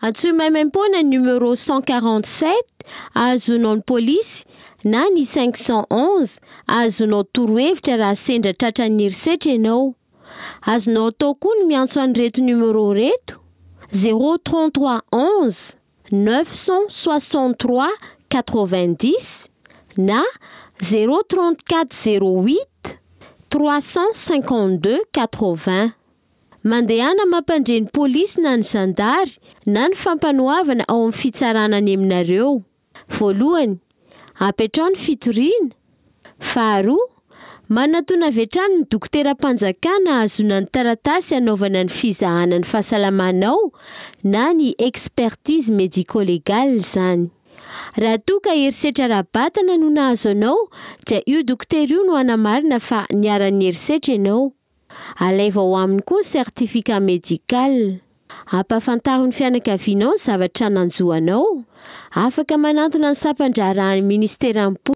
Antsoy maimaimpoana ny numéro 147 ahazoanao ny polisy na ny 511 ahazoanao torohevitra raha sendra tratran'ny herisetra ianao. Azonao atao koa ny miantso an'ireto numéro ireto, 0 33 11 963 90 na 0 34 08 352 80. Mandehana mampandre ny polisy na ny zandary na ny fampanoavana ao amin'ny fitsarana any aminareo. Voalohany, apetraho ny fitoriana. Faharoa, manatona avy hatrany ny dokoteram-panjakana ahazoana ny taratasy hanaovana ny fizahana ny fahasalamanao na ny expertise médico-légale izany. Raha toa ka herisetra ara-batana no nahazo anao dia io dokotera io no hanamarina fa niharan'ny herisetra ianao. Alaivo ao aminy koa ny certificat médical. Ampahafantaro ny fianakavianao ny zavatra nanjo anao. Afaka manantona ny sampan-draharahan'ny ministeran'ny mponina.